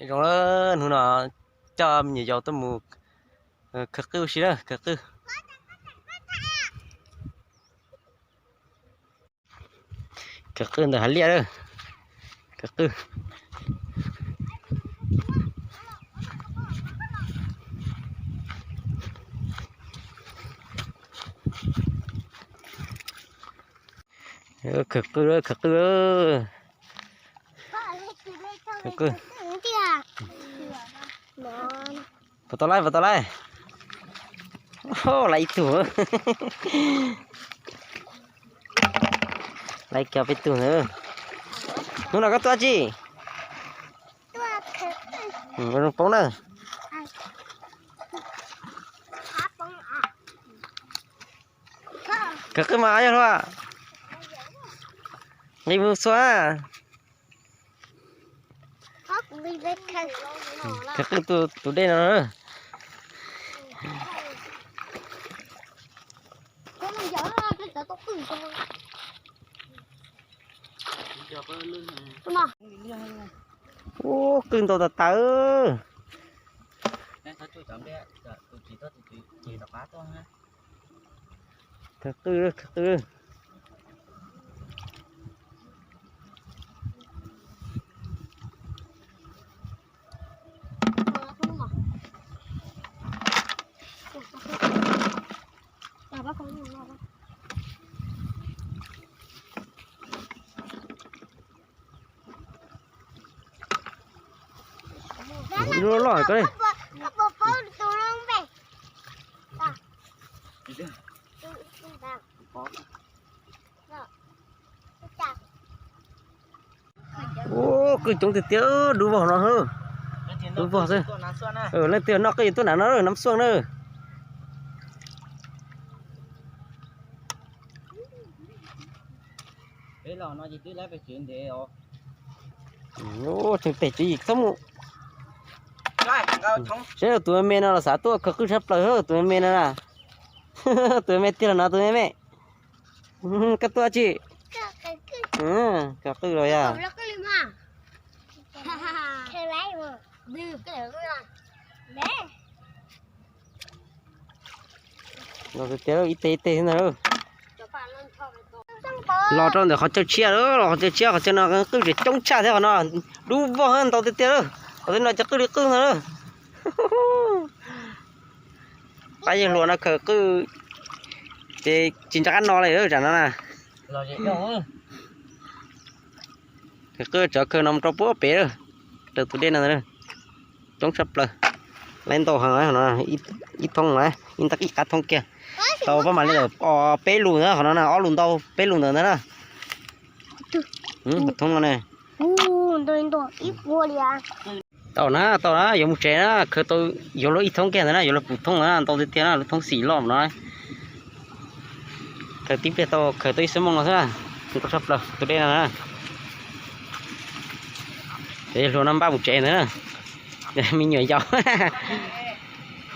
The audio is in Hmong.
Zoo, hnub no coj me nyuam yaus tuaj mus khaws qwj ua si na, khaws qwj. Khaws qwj ntawm hav liaj lawm. Khaws qwj. Khaws qwj, khaws qwj. Khaws qwj. Puas tau laij, puas tau laij? Laij ib tug. Laij kiag peb tug na. Hnub no koj tuaj tsi? Zoo poob na. Khaws qwj mas yog luaj. Nqis mus xuas. Khaws qwj tus dej no. Ub, qwj ntau tas tas. Khaws qwj, khaws qwj. Ib lub loj loj ko li. Ub, qwj coob tiag tiag, dub vog no. Dub vog xwb. Leej twg noj qwj tuaj nram no, Nam Xuaj na. Tseem pem tswv yim txhob mus. Saib tus me me no los xav tuaj khaws qwj tshaj plaws, tus me me no na. Tus me me tiag los no, tus me me. Koj tuaj tsi? Khaws qwj los yog. Los tiag tiag, ib teg ib teg xwb ntag. Los rau ntawm qhov chaw tshiab, los qhov chaw tshiab, qhov chaw no qwj tseem coob tshaj thiab qhov no. Dub vog ntau tiag tiag lawm. Qhov twg no ces qwj li qwj ntag lawm. Pab yawg hluas no khaws qwj ces tsis nco qab no li lawm tsam no na. Khaws qwj tsov khaws no mus rau puag pem lawm, raws tus dej no. Coob tshaj plaws. Laij ntau heev no, ib thoob na, ib qab thoob kiag. Tau pab mam li ntawm peb lus ntawd, qhov no na ob lus ntau peb lus ntawd ntag na. Thoob no ne. Tau na, tau na, yuav mus tsev na, khaws tau yuav luag ib thoob kiag ntawd na, yuav luag pum thoob ntawd na, ntau tiag tiag na, lub thoob xim loj no. Khaws tib pliag tau, khaws tau ib xuab moos no xwb na, ntau tshaj plaws tus dej no na. Ces hluas no npaj mus tsev ntawd na, me nyuam yaus.